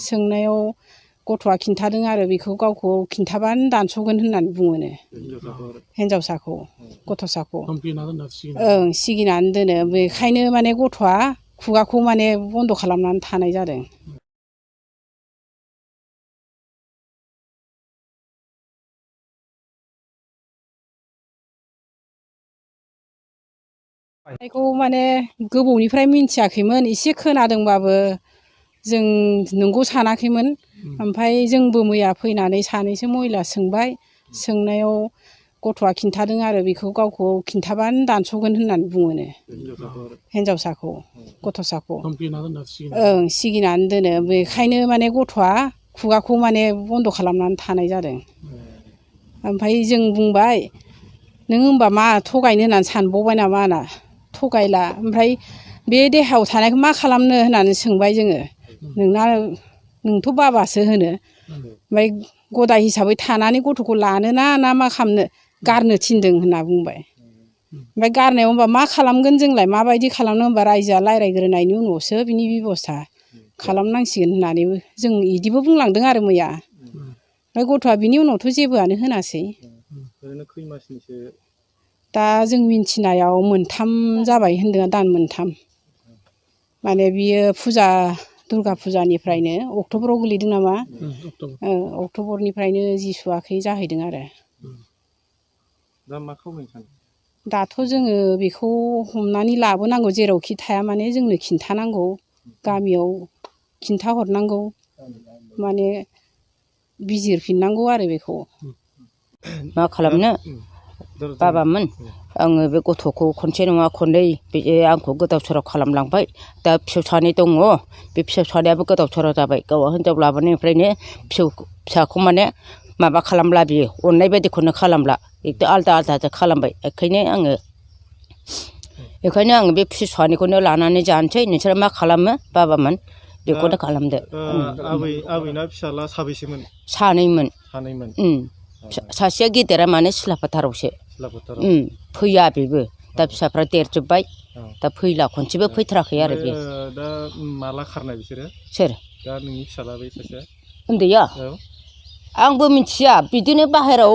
सोंनायाव गथ'आ खिन्थादों आरो बेखौ गावखौ खिन्थाबानो दानस'गोन होननानै बुङोनो हिन्जावसाखौ गथ'साखौ ओं सिगिनानै दोनो बेखायनो माने गथ'आ खुगाखौ माने बन्द' खालामनानै थानाय जादों। बेखौ माने गोबावनिफ्राय मिन्थियाखैमोन एसे खोनादोंबाबो जों नंगौ सानाखैमोन। ओमफ्राय जोंबो मैया फैनानै सानैसो महिला सोंबाय सोंनायाव गथ'आ खिन्थादों आरो बेखौ गावखौ खिन्थाबानो दानस'गोन होननानै बुङोनो हिन्जावसाखौ गथ'साखौ ओं सिगिनानै दोनो बेखायनो माने गथ'आ खुगाखौ माने बन्द' खालामनानै थानाय जादों। ओमफ्राय जों बुंबाय नों होनबा मा थगायनो होननानै सानबावबाय नामा होनना थगायला ओमफ्राय बे देहायाव थानायखौ मा खालामनो होननानै सोंबाय जोङो नोंथ' बाबासो होनो ओमफ्राय गदाय हिसाबै थानानै गथ'खौ लानोना ना मा खालामनो गारनो थिनदों होनना बुंबाय। ओमफ्राय गारनायाव होनबा मा खालामगोन जोंलाय माबायदि खालामनो होनबा रायजोआ रायज्लायग्रोनायनि उनावसो बिनि बेब'स्था खालामनांसिगोन होननानै जों बिदिबो बुंलांदों आरो मैया। ओमफ्राय गथ'आ बिनि उनावथ' जेबोआनो होनासै। दा जों मिन्थिनायाव मोनथाम जाबाय होन्दों दान मोनथाम माने बियो फुजा दुर्गा फुजानिफ्रायनो अक्ट'बराव गोलैदों नामा अक्ट'बरनिफ्रायनो जिसुआखै जाहैदों आरो। दा मा खालामनो सानो? दाथ' जोङो बेखौ हमनानै लाबोनांगौ जेरावखि थाया माने जोंनो खिन्थानांगौ गामियाव खिन्थाहरनांगौ माने बिजिरफिननांगौ आरो बेखौ। मा खालामनो बाबामोन आङो बे गथ'खौ खनसे नङा खननै बे आंखौ गोदाव सोराव खालामलांबाय। दा फिसौ सानै दङ बे फिसौ सानैयाबो गोदाव सोराव जाबाय गावहा हिनजाव लाबोनायनिफ्रायनो फिसाखौ माने माबा खालामला बियो अननाय बायदिखौनो खालामला एकदम आलदा आलदासो खालामबाय। बेखायनो आङो बे फिसौ सानैखौनो लानानै जानोसै नोंसोर मा खालामो बाबामोन बेखौनो खालामदो। आबैना फिसाला साबैसेमोन? सानैमोन। सासेया गेदेरा माने सिला फोथारावसो फैया बेबो दा फिसाफ्रा देरजोब्बाय दा फैला खनसेबो फैथाराखै आरो बे। दा माला खारनाय बिसोरो? सोर? दा नोंनि फिसाला बै सासेया उन्दैया आंबो मिथिया बिदिनो बाहेरायाव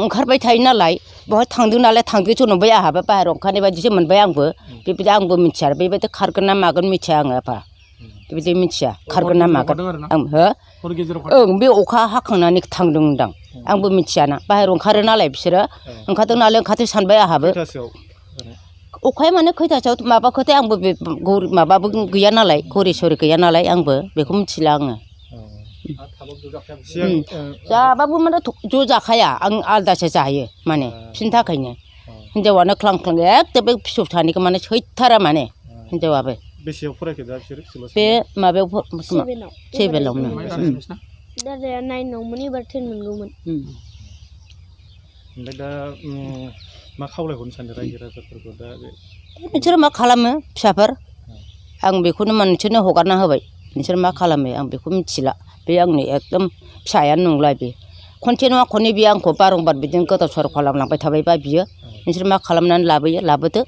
ओंखारबाय थायो नालाय बहाय थांदों नालाय थांदोंसो नंबाय आंहाबो बाहेरायाव ओंखारनाय बायदिसो मोनबाय आंबो बेबायदि आंबो मिथिया आरो बेबायदि खारगोन ना मागोन मिथिया आङो आफा बेबायदि मिथिया खारगोन ना मागोन ओं बे अखा हाखांनानै थांदोंदां आंबो मिथियाना बाहेरायाव ओंखारो नालाय बिसोरो ओंखारदों नालाय ओंखारदों सानबाय आंहाबो। अखाया माने खैथासोआव माबाखोथाय आंबो बे माबाबो गैया नालाय घरि सरि गैया नालाय आंबो बेखौ मिथिला आङो। जाबाबो माने ज' जाखाया आं आलदासो जायो माने बिसोरनि थाखायनो हिनजावानो ख्लां ख्लां एखदम बे फिसौ सानैखौ माने सैथारा माने हिनजावाबो। बेसेयाव फरायखो दा बिसोरो? बे माबायाव 7आवनो। दादाया 9आवमोन एबार 10 मोनगौमोन। ओमफ्राय दा मा खावलायहरनो सानदों रायजो राजाफोरखौ दा नोंसोर मा खालामो फिसाफोर आं बेखौनो नोंसोरनो हगारना होबाय नोंसोर मा खालामो आं बेखौ मिथिला बे आंनि एकदम फिसायानो नंला बे खनसे नङा खननै बियो आंखौ बारंबार बिदिनो गोदाव सोराव खालामलांबाय थाबायबा बियो नोंसोर मा खालामनानै लाबोयो लाबोदो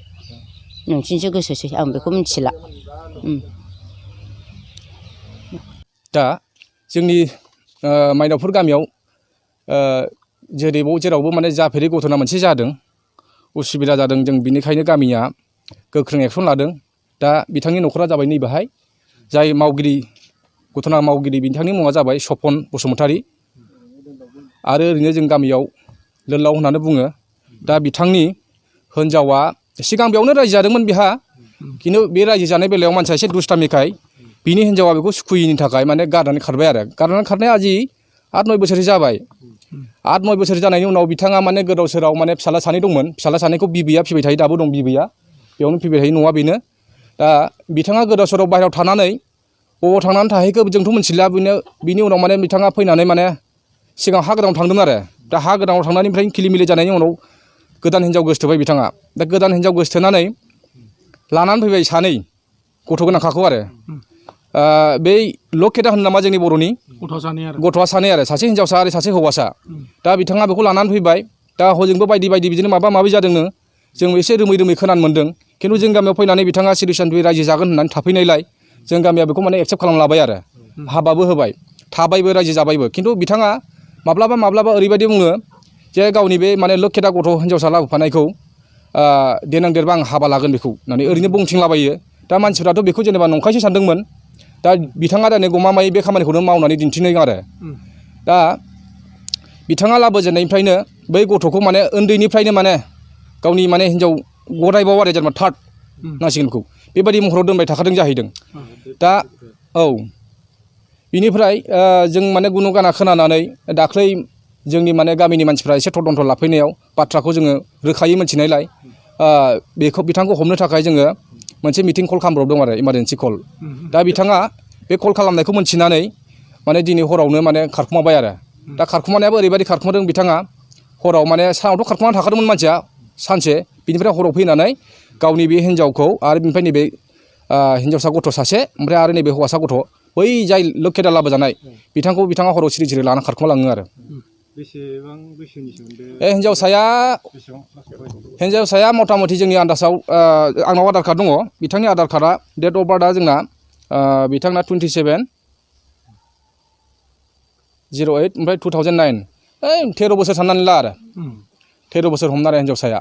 नोंसिनिसो गोसोसै आं बेखौ मिथिला। दा जोंनि माइनावफुर गामियाव जेरावबो माने जाफेरै घटना मोनसे जादों उसुबिदा जादों जों बिनिखायनो गामिया गोख्रों एक्सन लादों। दा बिथांनि न'खरा जाबाय नैबेहाय जाय मावगिरि घटना मावगिरि बिथांनि मुङा जाबाय सपन बसुमतारी आरो ओरैनो जों गामियाव लोल्लाव होननानै बुङो। दा बिथांनि हिनजावा सिगां बेयावनो रायजो जादोंमोन बिहा खिन्थु बे रायजो जानाय बेलायाव मानसिया एसे दुस्तामिखाय बिनि हिनजावा बेखौ सुखुयैनि थाखाय माने गारनानै खारबाय आरो गारनानै खारनाया आजि 8-9 बोसोरसो जाबाय। 8-9 बोसोर जानायनि उनाव बिथाङा माने गोदाव सोराव माने फिसाला सानै दंमोन फिसाला सानैखौ बिबैया फिबाय थायो दाबो दं बिबैया बेयावनो फिबाय थायो न'आ बेनो। दा बिथाङा गोदाव सोराव बाहेरायाव थानानै बबाव थांनानै थाहैखो जोंथ' मिथिला बिनि उनाव माने बिथाङा फैनानै माने सिगां हा गोदानाव थांदों आरो दा हा गोदानाव थांनायनिफ्राय खिलिमिलि जानायनि उनाव गोदान हिनजाव गोसोथोबाय बिथाङा। दा गोदान हिनजाव गोसोथोनानै लानानै फैबाय सानै गथ' गोनांखाखौ आरो बै लकेटा होनो नामा जोंनि बर'नि गथ'आ सानै आरो सासे हिनजावसा आरो सासे हौवासा। दा बिथाङा बेखौ लानानै फैबाय दा हजोंबो बायदि बायदि बिदिनो माबा माबि जादोंनो जों एसे रोमै रोमै खोनानो मोन्दों खिन्थु जों गामियाव फैनानै बिथाङा सिरिसान्थुयै रायजो जागोन होननानै थाफैनायलाय जों गामिया बेखौ माने एक्सेप्ट खालामना लाबाय आरो हाबाबो होबाय थाबायबो रायजो जाबायबो खिन्थु बिथाङा माब्लाबा ओरैबायदि बुङो जे गावनि बे माने लोखिदा गथ' हिन्जावसा लाबोफानायखौ देनां देरबा आं हाबा लागोन बेखौ होननानै ओरैनो बुंथिंलाबायो दा मानसिफ्राथ' बेखौ जेनेबा नंखायसो सानदोंमोन दा बिथाङा दा गमामायै बे खामानिखौनो मावनानै दिन्थिनो आरो दा बिथाङा लाबोजेननायनिफ्रायनो बै गथ'खौ माने उन्दैनिफ्रायनो माने गावनि माने हिन्जाव गदायबाव आरो जेनेबा थार्द नांसिगोन बेखौ बेबायदि महराव दोनबाय थाखादों जाहैदों दा औ बिनिफ्राय जों माने गुनु गाना खोनानानै दाख्लै जोंनि माने गामिनि मानसिफ्रा एसे थदन्थ लाफैनायाव बाथ्राखौ जोङो रोखायै मिथिनायलाय बेखौ बिथांखौ हमनो थाखाय जोङो मोनसे मिटिं कल खालामब्रबदों आरो इमारजेन्सि कल दा बिथाङा बे कल खालामनायखौ मोनथिनानै माने दिनै हरावनो माने खारखुमाबाय आरो दा खारखुमानायाबो ओरैबायदि खारखुमादों बिथाङा हराव माने सानावथ' खारखुमानानै थाखादोंमोन मानसिया सानसे बिनिफ्राय हराव फैनानै गावनि बे हिन्जावखौ आरो बिनिफ्राय नैबे हिन्जावसा गथ' सासे ओमफ्राय आरो नैबे हौवासा गथ' बै जाय लोखिदा लाबोजानाय बिथाङा हराव सिरि सिरि लाना खारखुमालाङो आरो बेसेबां बैसोनिसो बे हिन्जावसाया मथा मथि जोंनि आन्दाजाव आंनाव आधार कार्ड दङ बिथांनि आधार कार्डआ डेट अफ बार्थआ जोंना बिथांना 27/08 ओमफ्राय 2009 13 बोसोर साननानै ला आरो 13 बोसोर हमनानै हिन्जावसाया